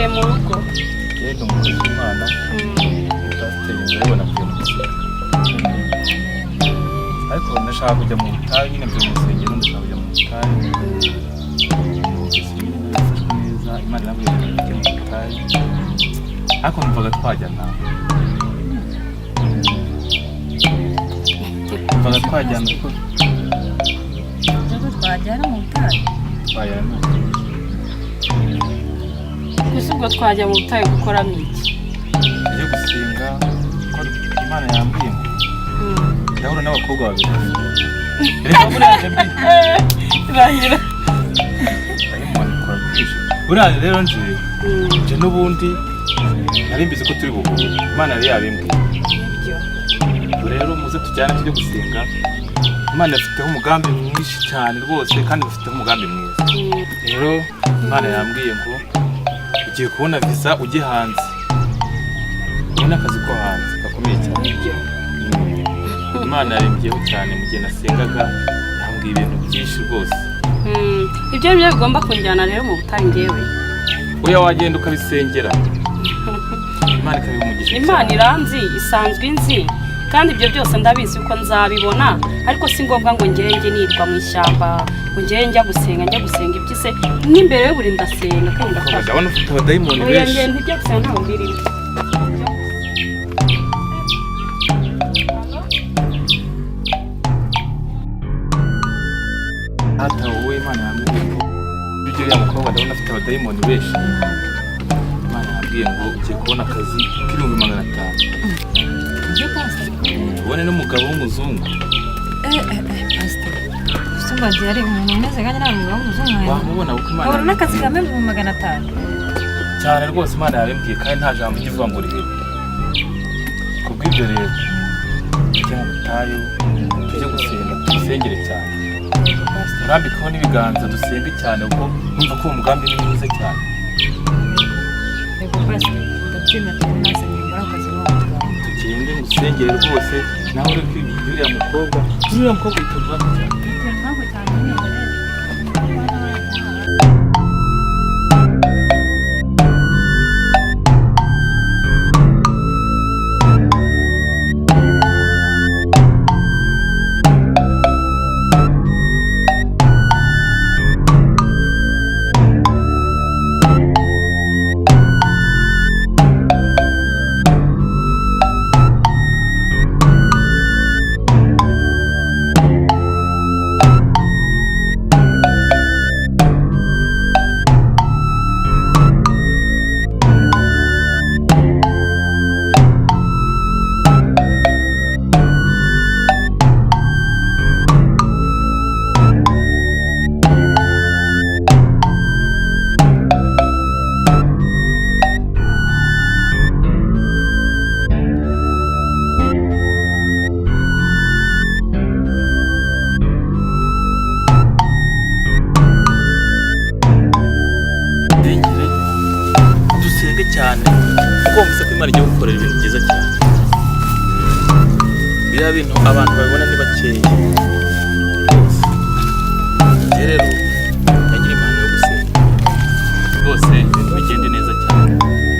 Nibereye mu rugo. Yego, umukozi w'Imana, pasiteri ndabibona ku bintu gusa. Ariko ndashaka kujya mu butayu nyine, mvuye mu rusengero, ndashaka kujya mu butayu. Numvise nyine nafashwe neza, Imana irambwira ngo njye mu butayu. Ariko numvaga twajyana. Numvaga twajyana kuko Nubwo twajyana mu butayu. Twajyana. Gusa ubwo twajya mu butayu gukoramo iki? Tujye gusenga kuko Imana yambwiye ngo ndahura n'abakobwa babiri. Reka buriya njye Rahira. Dayimoni ikora bwije. Buriya rero nje n'ubundi nari mbizi ko turi buhure. Imana yari yabimbwiye. Nibyo. Ubwo rero muze tujyane tujye gusenga. Imana ifiteho umugambi mwinshi cyane rwose, kandi ifiteho umugambi mwiza. Rero Imana yambwiye ngo ugiye kubona visa ujye hanze. Ubone akazi ko hanze gakomeye cyane. Nibyo. Imana yarembyeho cyane mu gihe nasengaga, yambwiye ibintu byinshi rwose. Ibyo ni byo bigomba kunjyana rero mu butayu ngewe? Oya, wagenda ukabisengera. Imana ikabiha umugisha Imana cyane. iranzi, isanzwe inzi, kandi ibyo byose ndabizi ko nzabibona, ariko si ngombwa ngo ngenge nirwa mu ishyamba, ngo ngenge njya gusenga, njya gusenga ibyise n'imbere y'uburi ndasenga kandi ndafasha. Ndabona ufite abadayimoni Oya, benshi. nge ntibyo gusenga ntabwo mbirimo. Hata wowe Imana yambwiye ngo ibyo uriya mukobwa ndabona afite abadayimoni benshi. Imana yambwiye ngo ugiye kubona akazi k'500,000. Ibyo, pastor. Ubone n'umugabo w'umuzungu. Pastor. Usumba ari umuntu umeze nkanjye, nta mugabo w'umuzungu. Wamubona kuko Imana Nkabona n'akazi ka 500,000. Cyane rwose, Imana yabimbwiye kandi nta jambo ijya ivuga ngo rihebe. Kubw'ibyo rero tujye mu butayu, tujye gusenga, dusengere cyane. Yego, pastor. Turambikeho n'ibiganza dusenge cyane, kuko numva ko uwo mugambi ni mwiza cyane. Yego, pastor. Ndabyemera, tujye nasengera muri ako kazi n'uwo mugabo. Tugende ngusengere rwose, nawe uri kwiga uriya mukobwa yitwa cyane. Ntabwo cyane nyine. Dusengere, dusenge cyane, kuko wumvise ko Imana igiye gukorera ibintu byiza cyane. Biriya bintu abantu babibona ni bakeya rwose. Njye rero ndagira impano yo gusenga rwose, ibintu bigende neza cyane.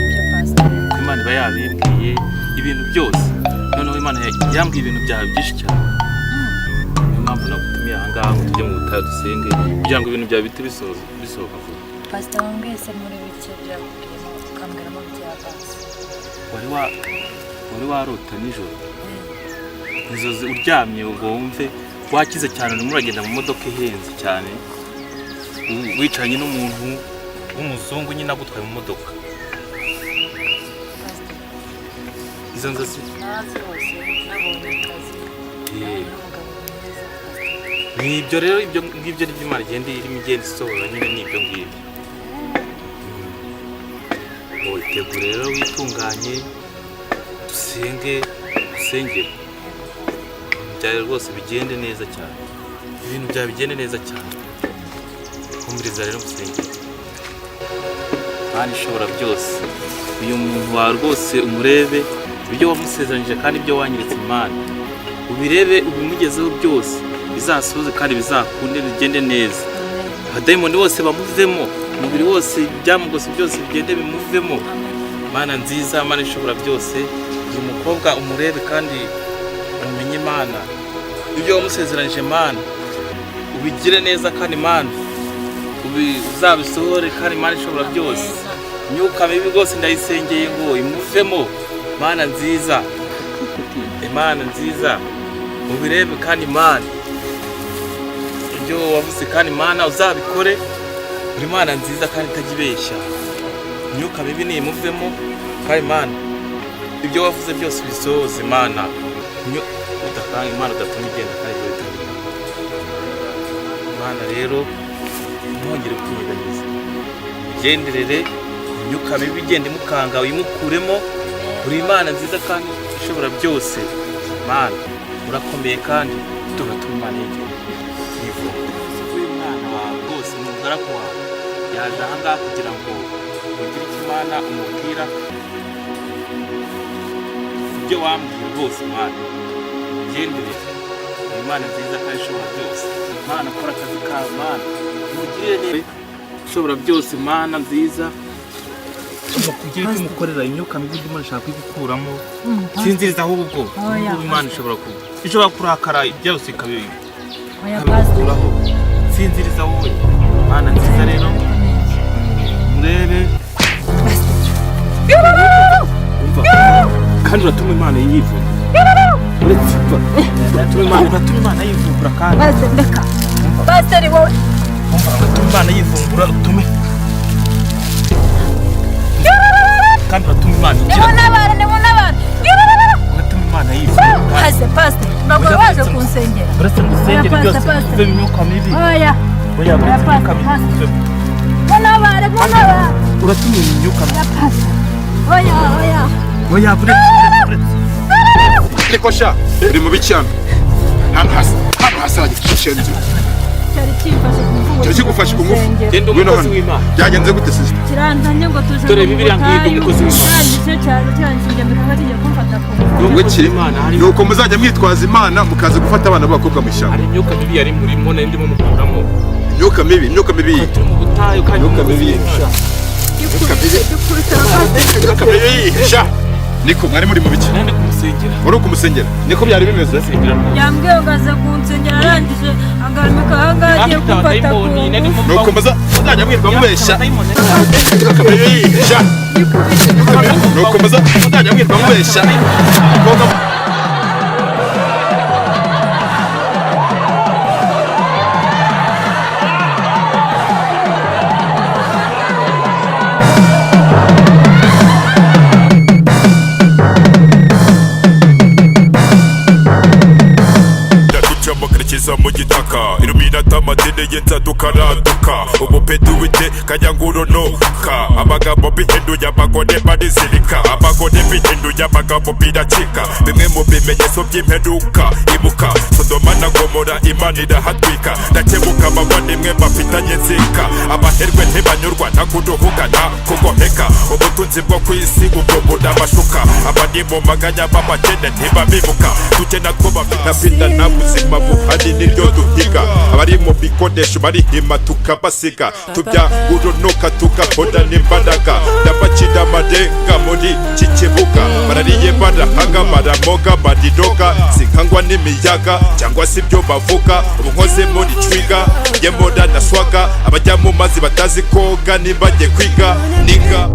Ibyo, pastor. Kuko Imana iba yabimbwiye ibintu byose. Noneho Imana yambwiye ibintu byawe byinshi cyane, niyo mpamvu nagutumiye aha ngaha ngo tujye mu butayu dusenge, kugira ngo ibintu byawe bihite bisohoka vuba. Pastor, wambwiye se muri bike byakubwiyemo, ukambwiramo bya basi. Wari warota nijoro inzozi uryamye ngo wumve wakize cyane, urimo uragenda mu modoka ihenze cyane, wicaranye n'umuntu w'umuzungu nyine agutwaye mu modoka? Pastor. Izo nzozi? Nazi hose nabonye akazi. Eh. Nabonye n'umugabo mwiza, pastor. Ni ibyo rero, ibyo ngibyo nibyo Imana igenda irimo igenda isohora nyine, ni ibyo ngibyo. Witegure rero, witunganye, dusenge, dusengere ibintu byawe rwose bigende neza cyane, ibintu byawe bigende neza cyane. Humiriza rero musengere. Mana ishobora byose, uyu muntu wawe rwose umurebe, ibyo wamusezeranyije kandi ibyo wanyeretse, Imana ubirebe, ubimugezeho byose, bizasohoze kandi bizakunde, bigende neza, abadayimoni bose bamuvemo. Umubiri wose byamugose byose bigende bimuvemo. Mana nziza, Mana ishobora byose, uyu mukobwa umurebe kandi umenye Imana. Ibyo wamusezeranyije Mana ubigire neza kandi Mana uzabisohore kandi Mana ishobora byose. Imyuka mibi rwose ndayisengeye ngo imuvemo. Mana nziza, Imana nziza, ubirebe kandi Mana ibyo wavuze kandi Mana uzabikore. Uri Mana nziza kandi itajya ibeshya. Imyuka mibi nimuvemo kandi Mana ibyo wavuze byose ubisohoze Mana. Udakanga Imana udatuma igenda kandi ibyo bitamenya. Mana rero ntongere kwinyeganyeza, ugenderere imyuka mibi igenda imukanga uyimukuremo. Uri Imana nziza kandi ishobora byose. Mana urakomeye kandi tugatuma Imana yegera yivuga. Uyu mwana wawe rwose ni umugaragu wawe, yaje aha ngaha kugira ngo ugire icyo Imana umubwira. Ibyo wambwiye rwose Mana ugenderere. Uri Imana nziza kandi ishobora byose. Mana kora akazi kawe Mana, umugirire neza ishobora byose. Mana nziza, kugira icyo umukorera. Imyuka mibi irimo irashaka kuyigukuramo. Sinziriza ahubwo. Oya, Ubu Imana ishobora kurakara byose Oya pastor. ikabikuraho. Sinziriza wowe. Mana nziza rero murebe umva kandi uratuma Imana yivuga. Uretse umva, uratuma Imana yivumbura kandi Pastor ndeka. Pastor wowe. Umva, uratuma Imana yivumbura utume kandi uratuma Imana igira Nimunabara nimunabara. uratuma Imana yivumbura kandi Pastor pastor. Ntabwo waje kunsengera. Uretse ngusengere Oya, byose pastor, pastor. bive imyuka mibi. Oya. Oya, uretse Oya, imyuka mibi pastor. ivemo. Munabare munabare. Uratuma imyuka mibi. Oya pastor. Oya oya. Oya, uretse uretse. Niko sha, uri mu biki hano? Hano hasi, hano hasi hagicenswe. Cyari kimfashe ku ngufu. Cyari kigufashe ku ngufu? Genda Ngwino umukozi hano. w'Imana. Byagenze gute sister? Kirantanye ngo tuje Dore mu Bibiliya ngiyi, butayu. umukozi w'Imana. Kirangije cyaje cyanshinja mbere kigiye kumfata ku ngufu. Ndi umukozi Wiki, w'Imana, harimo nuko muzajya mwitwaza Imana mukaza gufata abana b'abakobwa mu ishyamba. Hari imyuka mibi yari murimo nari ndimo mukuramo. Imyuka mibi, imyuka mibi. Turi mu butayu kandi Imyuka umukozi mibi. w'Imana. Imyuka mibi. Imyuka mibi. Sha. Niko mwari muri mu biki? Nari ndi kumusengera. Wari ukumusengera? Niko byari bimeze? Kumusengera rwose. Yambwiye ngo aza kunsengera arangije agarumika aha ngaha agiye Afite kumfata ku abadayimoni, nari ngufu. ndimo Nuko muzajya mwirwa mubeshya. Abadayimoni. Imyuka mibi. Sha. Nuko muzajya mwirwa mubeshya. Abakobwa Ndaducamukirikiza mu gitaka iluminata amadini y'inzaduka ubupeduwite kanyangurunuka amagambo bihinduye abagore barizirika abagore bihinduye abagabo biracika bimwe mu bimenyetso by'imperuka ibuka Sodoma na Gomora Imana irahatwika ndakebuka abavandimwe bafitanye nzika abaherwe ntibanyurwa nta kuduhuka nta kugoheka ubutunzi bwo ku isi ubwo burabashuka abari mu maganya b'abakene ntibabibuka duke natwo bafite nta buzima buhari niryo duhiga abari mu bikoresho barihima tukabasiga tubya urunuka tugakora n'imbaraga ndabakira amarenga muri iki kibuga barariye barahaga baramoga bariroga sinkangwa n'imiyaga cyangwa se ibyo bavuga ubu nkoze muri twiga yemora na swaga abajya mu mazi batazi koga ntibajye kwiga niga.